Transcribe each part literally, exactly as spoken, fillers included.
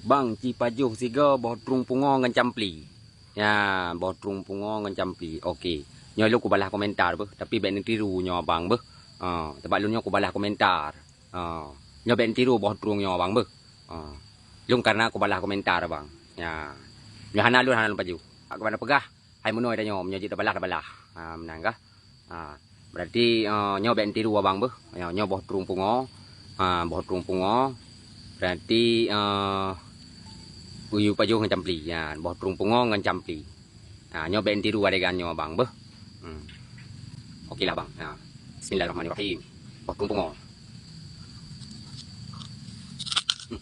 Bang, ci pajoh sigoe boh trueng pungo ngon campli. Ya, boh trueng pungo ngon campli. Oke. Nyoe lôn kubalah komentar beuh, tapi bèk neutiru nyoe abang beuh. Ha, teuma lôn nyoe kubalah komentar. Ha, nyoe bèk neutiru boh trueng nyoe abang beuh. Ha. Lôn karena kubalah komentar abang. Ya. Nyoe hana lôn, hana lôn pajoh. Aku hana peugah. Hai meunoe tanyoe, meunyoe jeuet tabalah, tabalah. Ha, meunan kah? Ha, berarti, eh, nyoe bèk neutiru abang beuh. Nyoe, nyoe boh trueng pungo. Ha, boh trueng pungo. Berarti, eh, uyup pajoh ngon campli. Ha, boh trueng pungo ngon campli. Ha, nyoe bèk neutiru adegan nyoe abang beuh. Hmm. Oke lah bang. Ha. Bismillahirrahmanirrahim. Boh trueng pungo. Hmm.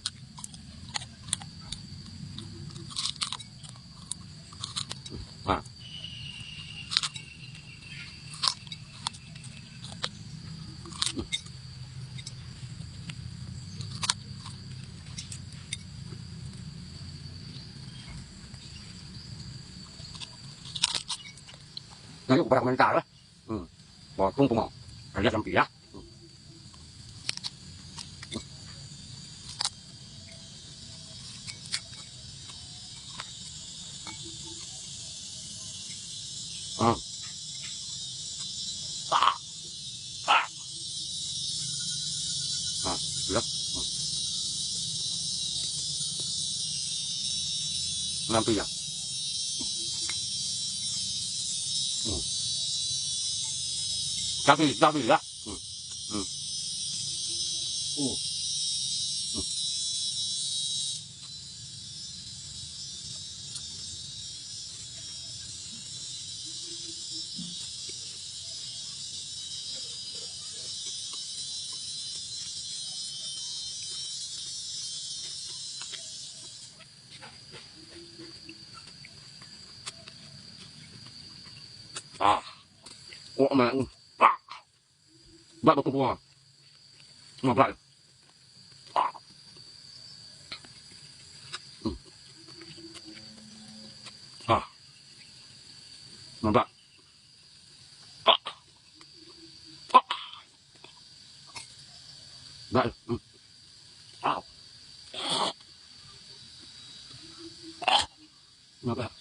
Ha. Nah, yuk, barang mentah lah. Hmm. Boh trueng pungo. Ada sampai ya. Ah. Ah. Ah, ya. Ah. Nanti ya. Hmm. Tapi, tapi ya. Hmm. Hmm. Oh. Hmm. Ah. Oh, man. Ah. Bak beutôi. Nah, bak. Ah. Hmm. Ah. Nah, bak. Ah. Ah. Bak. Hmm. Ah. Nah, bak.